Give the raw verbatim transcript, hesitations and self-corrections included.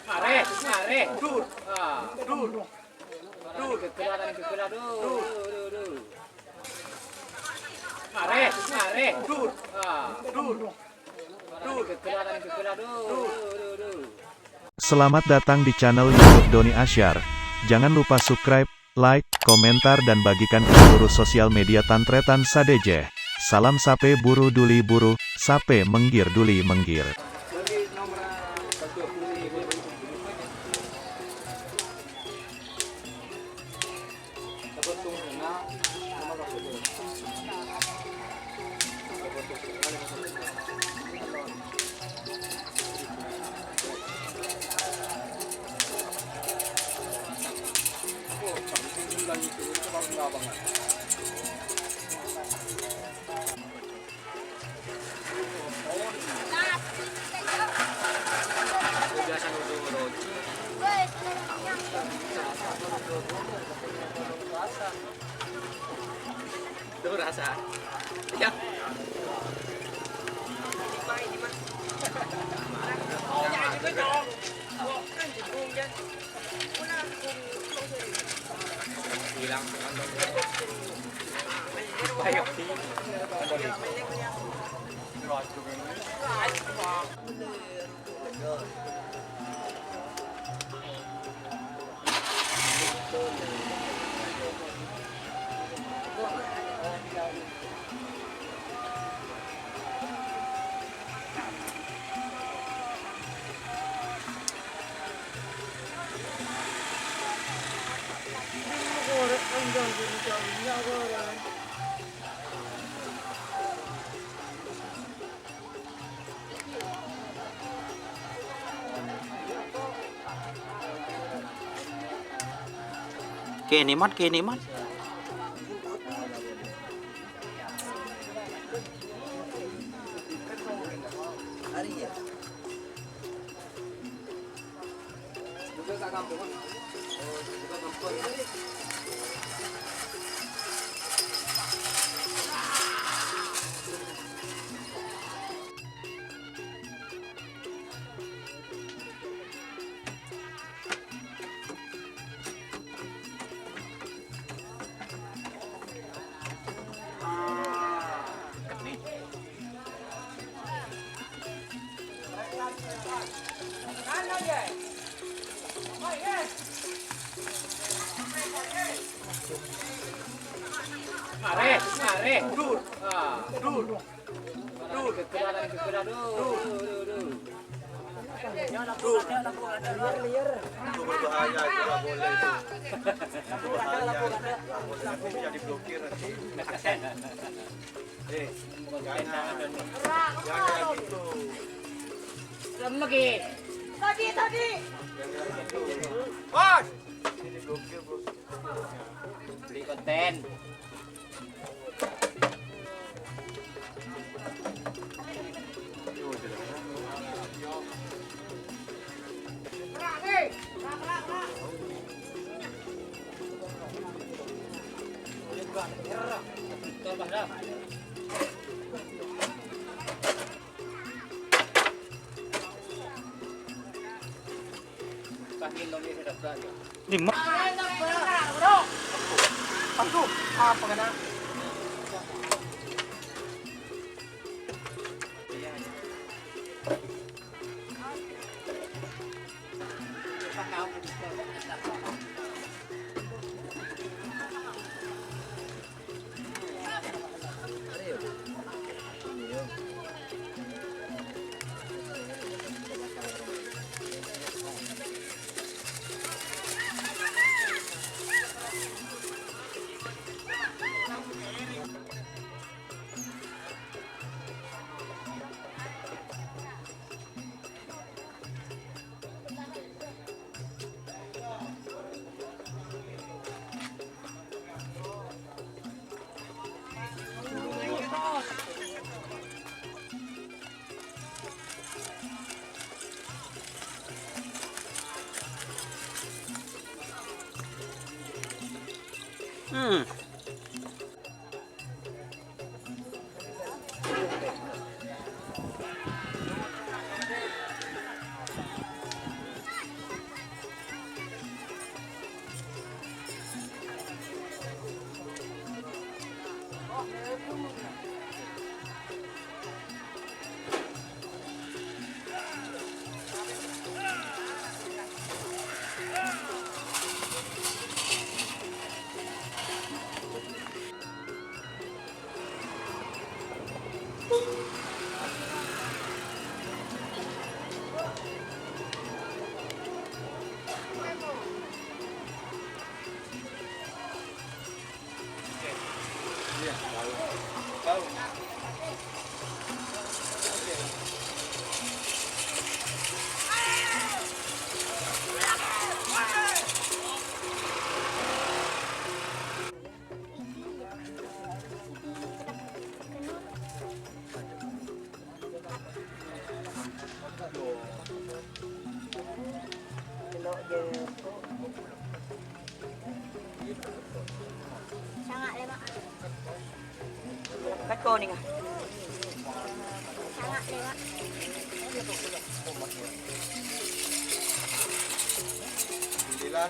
Mare, mare, dur. Ah, dur. Dur. Gegelan, gegelan, dur. Dur, dur, dur. Mare, mare, dur. Ah, dur. Dur, gegelan, gegelan, dur. Dur, dur, dur. Selamat datang di channel YouTube Doni Asyar. Jangan lupa subscribe, like, komentar, dan bagikan ke seluruh sosial media tan-tarètan sadhâjâ. Salam sapè buru duli buru, sapè mèngghir duli mèngghir. Tuh rasa. Ya. Hilang. Kènè', Mat, kènè', Mat. Mare, mare, dur. Ah, dur. Dur, gegeran, gegeran, dur, dur, dur, dur. Dur. Itu berbahaya, itu nggak boleh itu. Itu bahaya, itu nggak boleh. Nanti bisa diblokir nanti. Eh, jangan. Jangan kayak gitu. Lemek, eh. Tadi, tadi. Jangan kayak gitu. Bos. Ini diblokir, Bos. Beli konten. Lima. Aduh, apa kena? Hmm. Sanga' lèma'. Kat konèngnga. Sanga' lèma'. Sembilan.